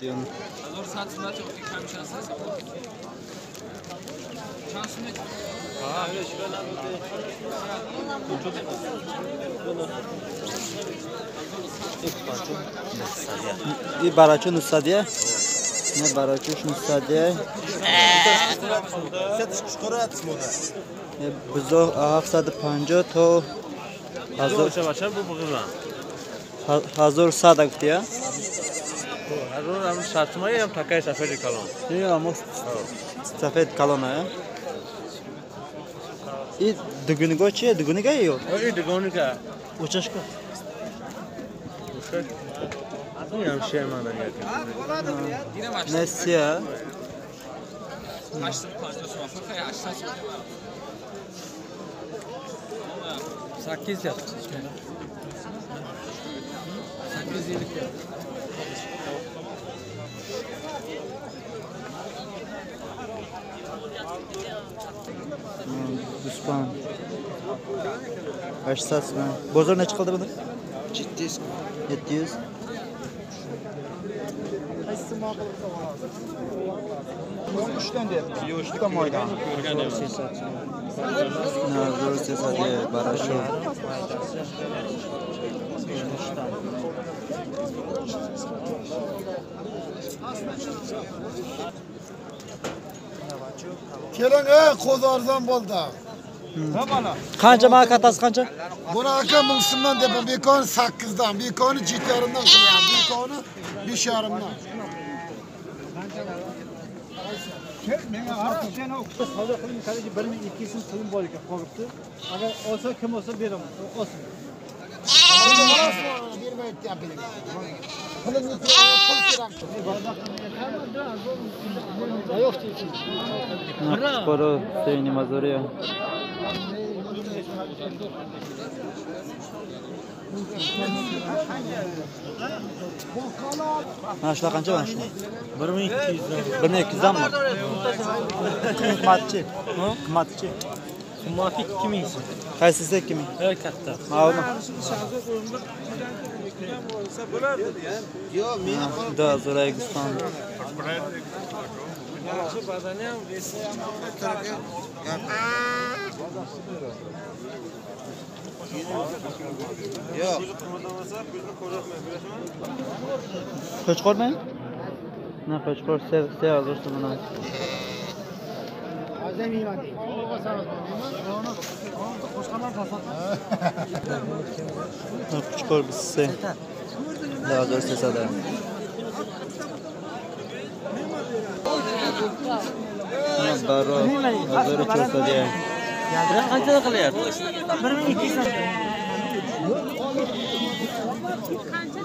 И барачу 900 не барачуш 900 бузо 750 то 1100 гуфтия? Сафед калон и дугуниго чие? Дугунига ё? И дугунига. Учашка. Не сия. 8 yaptı. 850. Düşman. 800 сом. Bozor necha qildi buni? 700. 700. 1300 барашу. Keling ey, qo'zi arzon bo'ldi. Qancha mana kattasi qancha? Buni aka 1000 so'mdan deyapman, bekoni 8 dan, bekoni 7,5 dan qilyapman, bekoni 5,5 dan. Menga sen o'qishda savdo qiling, qadiki 1200 so'm pulim bor ekan, qolibdi. Agar olsa kim olsa beraman, olsin. Bermayapti gapini. Pulini pul kerak. Qo'ri seni mazuriya. Mana shular qancha mana shular? 1200 dan. 1200 danmi? Qimmatchi. Qimmatchi. Qimmati 2000 so'm. Qaysisi 2000? Ha, katta. Ma'lum. Yo'q, meni da Zo'raygiston. Yo'q. Qo'chqormi? Ne qo'chqor 3000 so'mdan. Qo'chqor 2300. Baro 1400. Qancha qilyapti? 1200. Qancha deyapti?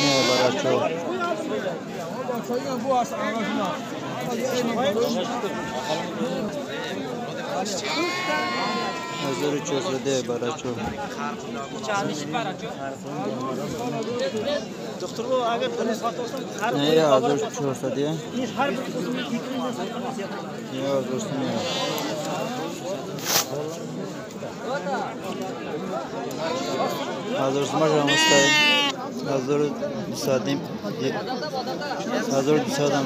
Ne baracho. 1400 baracho. Ne 1400? Ne 1400? Hazır 1200 ham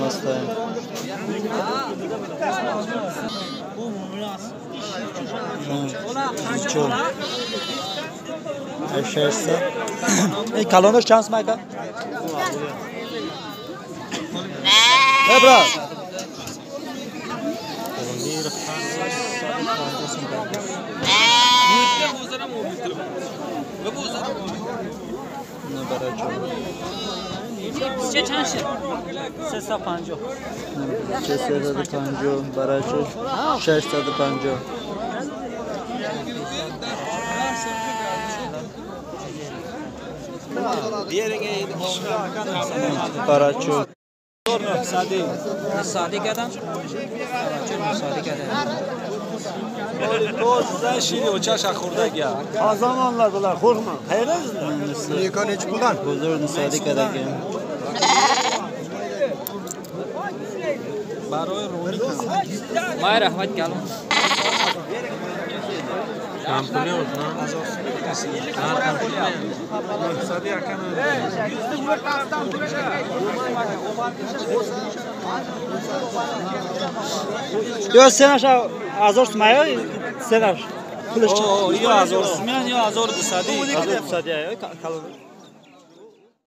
Ey kalonosh chand so'm aka? Ey брат. Ne baracho. چند شد؟ 350. 350 baracho 650. Baracho. 900 кардам. 900 кардам. Azamanlar bular, qo'rqma. Qayerdasizlar? Bekon nechi puldan? Bozor 900 ekan. May rahmat kalom. Yo sen aşağı azor smayo sen aş. Yo azor smayan yo azor dusadi. Azor dusadi kalın.